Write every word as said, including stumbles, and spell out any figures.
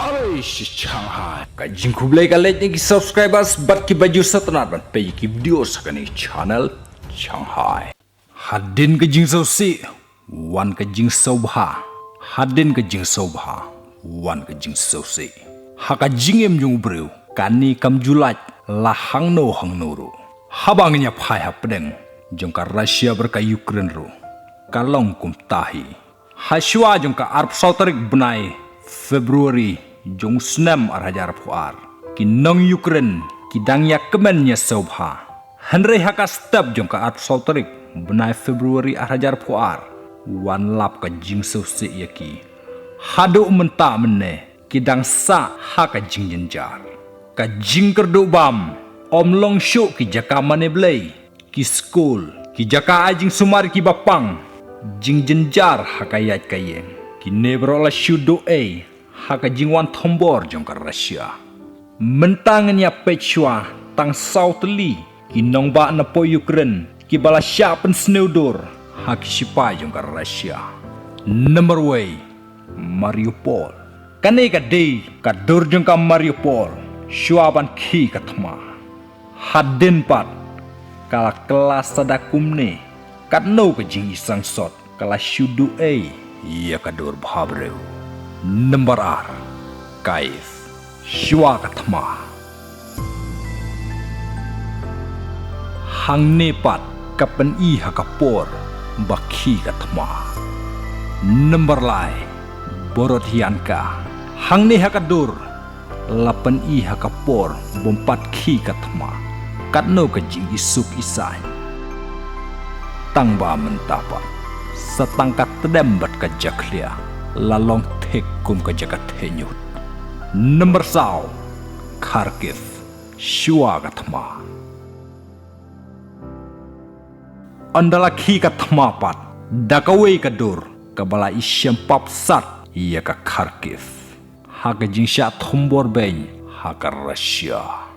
Oi, shi Shanghai. Ka jingkhublei ka leit ïa ki subscribers bad ki ba ju sngewtynnat ban peit ïa ki video sha kane ka channel Shanghai. Hadien ka jingsngewsih wan ka jingsngewbha. Hadien ka jingsngewbha wan ka jingsngewsih. Ha ka jingim jong u briew, kane kam ju lait la hangno hangno ruh. Haba ngin ïa phai hapdeng jong ka Russia bad ka Ukraine ruh, ka long kumta hi. Hashwa jong ka arphew saw tarik bnai February jong u snem ar hajar arphew ar, ki nong Ukraine ki dang ïa kmen ïa sngewbha. Hynrei ha ka step jong ka arphew saw tarik bnai February ar hajar arphew ar, wan lap ka jingsngewsih ïa ki. Haduh mynta mynne ki dang sah ha ka jingjynjar. Ka jingkyrduh bam ym long shuh ki jaka mane blei, ki skul, ki jaka ai jingsumar ki ba pang, jingjynjar ha ka ïaid ka ïeng. Kine baroh la shu duh ei ha ka jingwan thombor jong ka Russia. Mynta ngin ïa peit shuwa tang saw tylli ki nongbah na pdeng Ukraine ki ba la shah pynsniew dur ha ki shipai jong ka Russia. Number wei, Mariupol. Kane ka dei ka dur jong ka Mariupol shuwa ban khie ka thma. Hadien pat ka la kylla sa da kumne, katno ka jingisangsot ka la shu duh ei ïa ka dur bhabriew. Number ar, Kyiv. Shuwa ka thma. Hangne pat ka pyni ha ka por ba khie ka thma. Number lai, Borodyanka. Hangne ha ka dur la pyni ha ka por bym pat khie ka thma. Katno ka jingisuk isaiñ. Tang ba mynta pat sa tang ka tdem bad ka jakhlia la long thik kum ka jaka theh ñiut. Number saw, Kharkiv. Shuwa ka thma. Ynda la khie ka thma pat, da kawei ka dur kaba la ishem pap sat ïa ka Kharkiv ha ka jingshah thombor beiñ ha ka Russia.